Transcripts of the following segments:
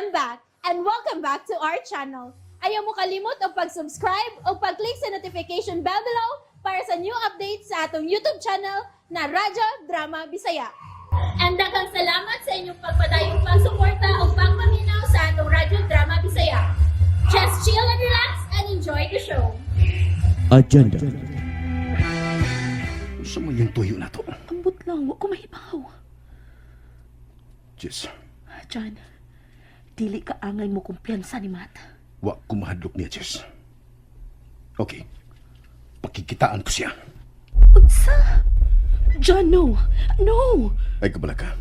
I'm back and welcome back to our channel. Ayaw mo kalimot og pag-subscribe o pag-click sa notification bell below para sa new updates sa atong YouTube channel na Radyo Drama Bisaya. And daghang salamat sa inyong pagpadayong pagsuporta o pagpaminaw sa atong Radyo Drama Bisaya. Just chill and relax and enjoy the show. Agenda. Unsa man yung tuyo na to? Ambot lang, wa ko mahibaw. Jess, John, dili ka angay mo kumpiyansa ni Matt. wa ko mahadlok niya, Jess. Okay. Pakikitaan ko siya. Unsa? John, no! No! Ay, kabala ka.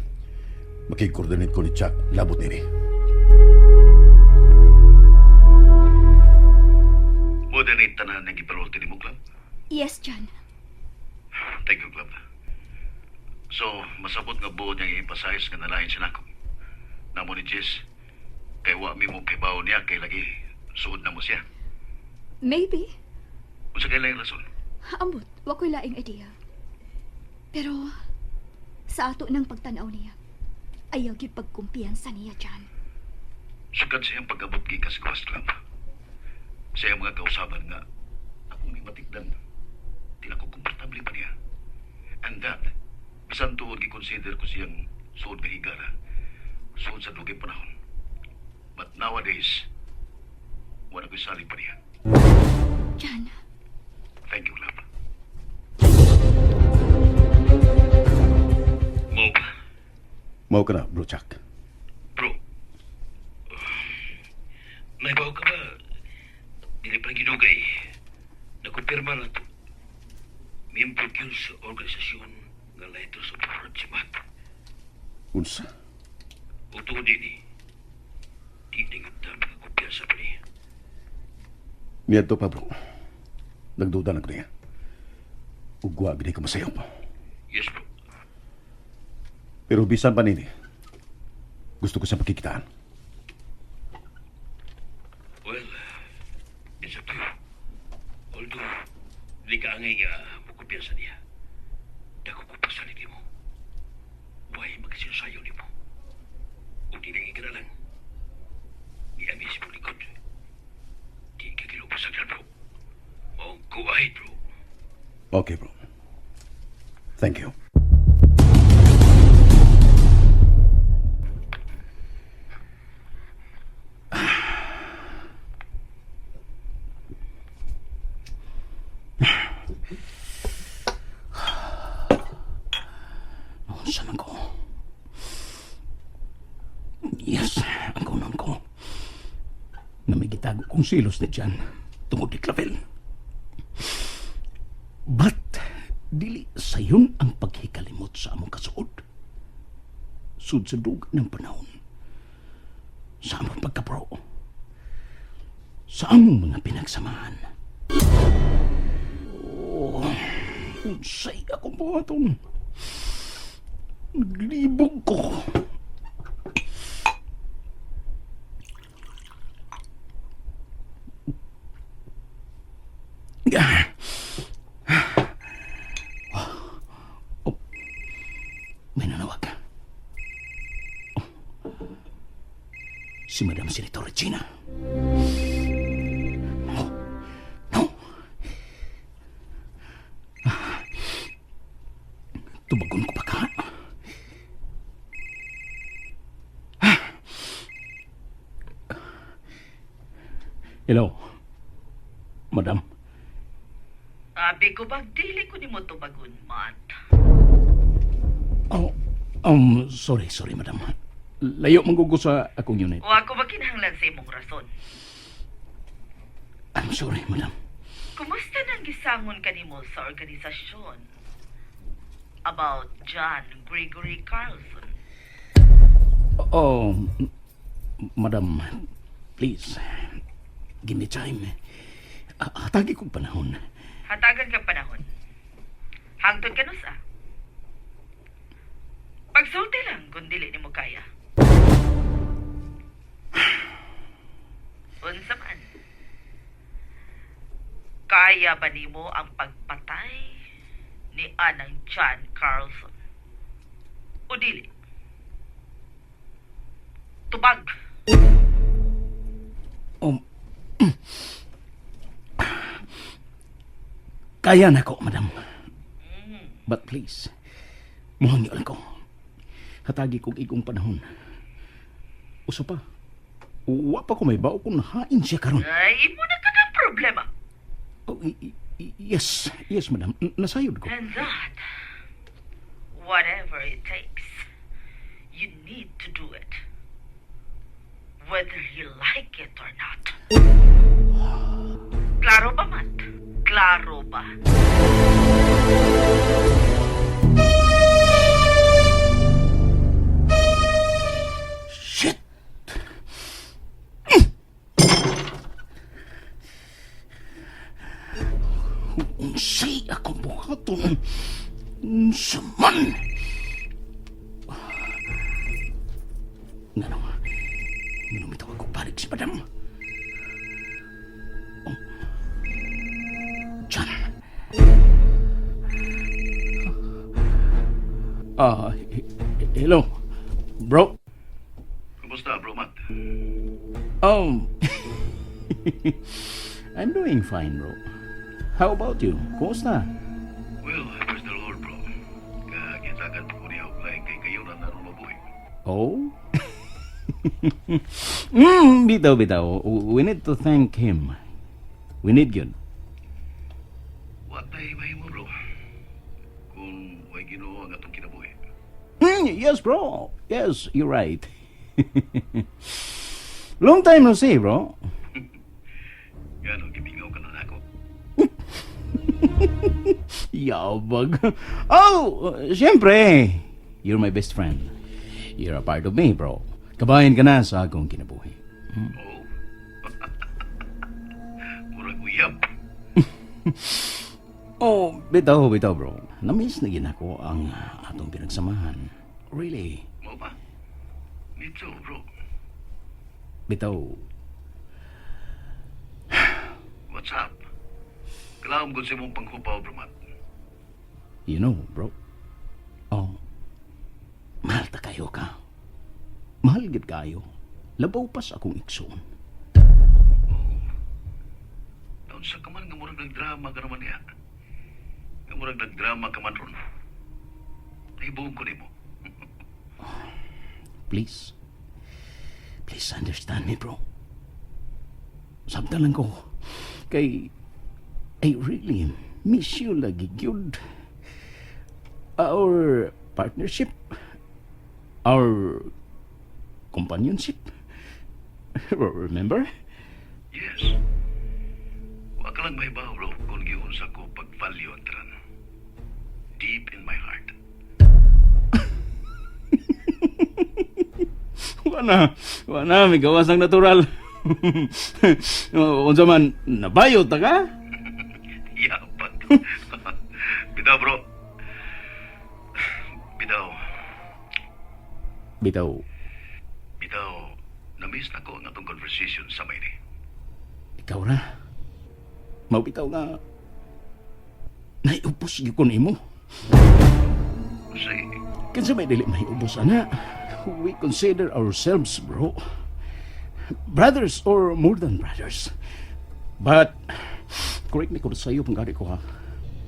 Makikoordinate ko ni Chuck. Labot nini. Moderate tanan ang gipalulti ni mo, Club. Yes, John. Thank you, Club. So, masabot nga buod niyang i-emphasize nga nalain siya nako. Namo ni Jess, kay wa mi mo kibaw niya kay lagi suod na mo siya. Maybe. Unsa kay laing rason? Ambot, wa ko'y laing idea. Pero sa ato ng pagtanaw niya, ayaw gyud pagkumpiyansa niya, John. Sukad sa iyang pag-abot gikas sa West Club. Sa iyang mga kausaban nga akong gimatikdan, di na ko komportable pa niya. And that, bisan tuod gi-consider ko siyang suod nga higala, suod sa dugay panahon. But nowadays, wala ko'y salig pa niya. John, Thank you, love. Mo, Mao ka na, Bro Chuck. Bro. May bawo ka ba? Dili pa gidugay. Nakumpirma na to. Miyembro gyud sa organisasyon nga Lighters of the World si Matt. Unsa? Ug tungod dini, di na gyud ta makakumpiyansa pa niya. Niadto pa, bro. Nagduda na ko niya. Ug wa gid ko masayop. Yes, bro. Pero bisan pa nini, gusto ko siyang pakikitaan. Well, it's up to you. Although, di ka angay nga mukumpiyansa niya. Dako ko pasalig nimo. Way magsinsayo nimo. Ug di nang ikanalang. Giamis mo likod. Di ka kilupasagdan, bro. Oh, go ahead, bro. Okay, bro. Thank you. Unsa man ko? Yes, ang kunon ko. Na may gitago kong silos ni Jan tungod ni Clavel. But, dili sayon ang paghikalimot sa among kasuod. Sud sa duga ng panahon. Sa among pagkapro. Sa among mga pinagsamahan. Oh, unsay akong buhaton. Naglibog ko. Ah. Oh. May nanawag. Oh. Si Madam Senator Regina. No. No. Ah. Tubagon ko pa ka. Ah. Hello. Madam. Abi ko bag dili ko nimo tubagon, Matt. Oh, sorry, sorry, madam. Layo man ko sa akong unit. Wa ko makinahanglan sa imong rason. I'm sorry, madam. Kumusta nang gisangon kanimo sa organisasyon about John Gregory Carlson? Oh, madam, please, give me time. Hatagi kong panahon. Hatagan kang panahon. Hangtod kanusa. Pagsulti lang kung dili nimo kaya. Unsa man? Kaya ba nimo ang pagpatay ni Anang John Carlson? O dili? Tubag. Kaya na ko, madam. But please, muhangyo lang ko. Hatagi kog igong panahon. Usa pa, wa pa ko may bao kung hain siya karon. Ay, imo na ka ng problema. Oh, yes, yes, madam. Nasayod ko. And that, whatever it takes, you need to do it. Whether you like it or not. Klaro ba, Matt? Klaro ba? Shit! Unsay akong buhaton? Unsa man? Ngano? Ngano mitawag ko balik si madam? Oh. John. Hello. Bro. Kumusta, bro, Matt? I'm doing fine, bro. How about you? Kumusta? Well, praise the Lord, bro. Kagitagan po ko niya og laing kay kayo na naroon mabuhi. Oh? Bitaw, bitaw. We need to thank him. We need yun. Wa tay mahimo, bro. Kung way Ginoo ang atong kinabuhi. Yes, bro. Yes, you're right. Long time no see, bro. Ngano gibingaw ka na nako. Yabag. Oh, siyempre. You're my best friend. You're a part of me, bro. Kabayan ka na sa akong kinabuhi. Oh. Murag uyab. Oh, bitaw, bitaw, bro. Namiss na gin ako ang atong pinagsamahan. Really? Mao ba? Me too, bro. Bitaw, What's up? Kalaom gud sa imong panghupaw, bro, Matt. you know, bro. Oh, mahal ta kayo ka. Mahal gid kayo. Labaw pa sa akong igsoon. Naunsa ka man nga murag nagdrama ka naman niya. Nga murag nagdrama ka man ron. Nahibuong ko nimo. Please. Please understand me, bro. Sabta lang ko. Kay, I really miss you lagi, gyud. Our partnership, our companionship. Remember? Yes. Wa ka lang mahibaw, bro, kung giunsa ko pag-value ang tanan. Deep in my heart. Wala, wala, may gawas ng natural. Unsa man, nabayot ta ka? Yabag. Bitaw, bro. Bitaw. Bitaw, Bitaw. Na-miss na ko ang atong conversation sa may ni. ikaw ra. Mabitaw nga. Naiubos gyud ko nimo. Unsay, Kinsa may dili maiubos ana. We consider ourselves, bro. Brothers or more than brothers. But correct me kung sa'yo pang ko ha.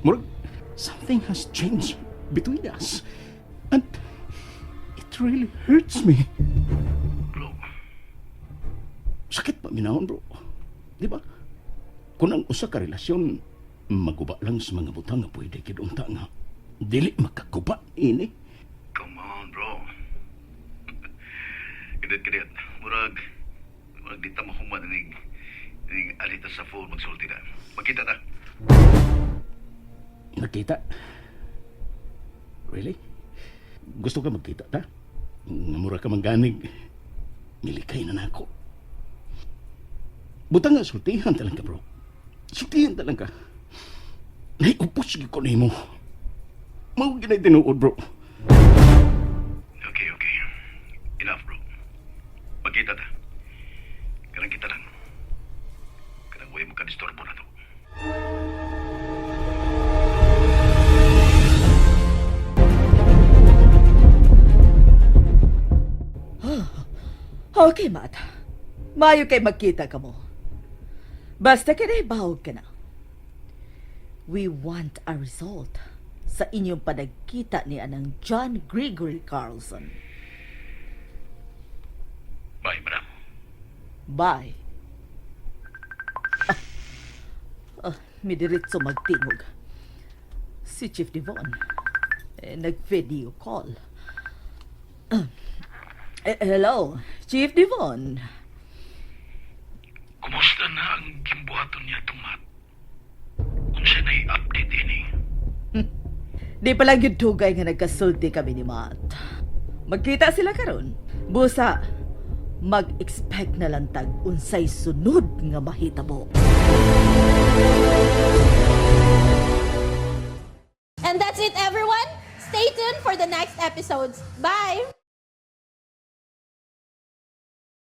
Murag, something has changed between us. And it really hurts me. bro, Sakit pa minahon, bro. Di ba? Kung ang usa ka relasyon, maguba lang sa mga butang nga pwede gid unta nga dili makaguba ini. Come on, bro. Kadit, kadit. Murag, murag di ta mahuman ning, ning alita sa phone magsulti na. Magkita ta. Nagkita? Really? Gusto ka magkita ta? Nga mura ka mangganig. Nilikay na nako. Butang nga sultihan talang ka, bro. Sultihan talang ka. Naiupos gyud ko nimo. Mao gyud ay tinuod, bro. Okay, okay. Enough, bro. Magkita ta. Kanang kita lang. Kanang huwag mo ka-disturbo na to. Okay, Matt. Maayo kay magkita ka mo. Basta kinahibawog ka na. We want a result sa inyong panagkita ni anang John Gregory Carlson. Bye, madam. Bye. Ah, midiretso magtingog. Si Chief Devon, eh, nag-video call. Eh, hello, Chief Devon. Kumusta na ang gimbuhaton niya itong Matt? Unsa na i-update ini? Di pa lang yun dugay nga nagkasulti kami ni Matt. Magkita sila karon. Busa, mag-expect na lang tag unsay sunod nga mahitabo. And that's it, everyone. Stay tuned for the next episodes. Bye!